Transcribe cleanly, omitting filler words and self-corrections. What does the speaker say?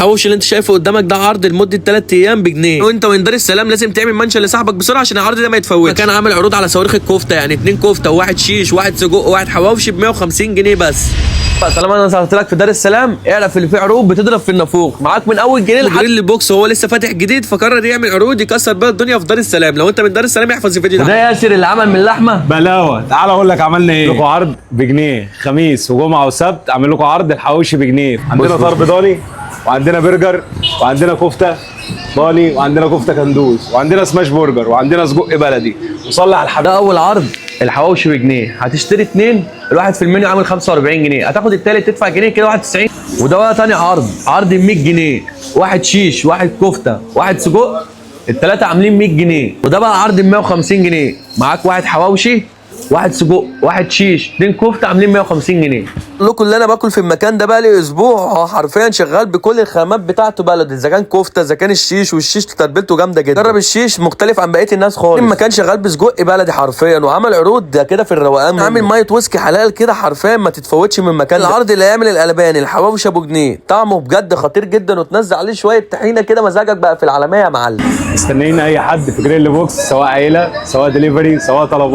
الحواوشي اللي انت شايفه قدامك ده عرض لمدة 3 ايام بجنيه، وانت من دار السلام لازم تعمل mention لصاحبك بسرعة عشان العرض ده ما يتفوتش. كان عامل عروض على صواريخ الكفتة، يعني 2 كفته وواحد شيش وواحد سجق وواحد حواوشي ب 150 جنيه بس. طالما انا ظهرت لك في دار السلام اعرف اللي فيه عروض بتضرب في النافوخ معاك من اول جنيه لحد Grill Box. هو لسه فاتح جديد فقرر يعمل عروض يكسر بيها الدنيا في دار السلام. لو انت من دار السلام احفظ الفيديو ده. ده ياسر اللي عمل من اللحمة بلاوه. تعال اقول لك عملنا ايه. لكم عرض بجنيه خميس وجمعه وسبت، عامل لكم عرض الحواوشي بجنيه. عندنا طرب ضاني، وعندنا برجر، وعندنا كفته ضاني، وعندنا كفته كندوز، وعندنا smash burger، وعندنا سجق بلدي. وصلي على الحبيب. ده اول عرض الحواوشي بجنيه، هتشتري 2 الواحد في المنيو عامل 45 جنيه، هتاخد التالت تدفع جنيه كده 91. وده بقى تاني عرض، عرض 100 جنيه، واحد شيش واحد كفته واحد سجق، التلاتة عاملين 100 جنيه. وده بقى عرض 150 جنيه، معاك واحد حواوشي واحد سجق واحد شيش 2 كفته عاملين 150 جنيه. لكم اللي انا باكل في المكان ده بقى لي اسبوع، هو حرفيا شغال بكل الخامات بتاعته بلد، اذا كان كفته اذا كان الشيش، والشيش تتبيلته جامدة جدا. جرب الشيش مختلف عن بقية الناس خالص. المكان شغال بسجق بلدي حرفيا، وعمل عروض ده كده في الروقان، عامل مية ويسكي حلال كده حرفيا ما تتفوتش من مكان. العرض اللي يعمل القلبان الحواوشي ابو جنيه، طعمه بجد خطير جدا، وتنزل عليه شوية طحينه كده مزاجك بقى في العالمية يا معلم. مستنيين اي حد في Grill Box، سواء عيله سواء دليفري سواء طلبات.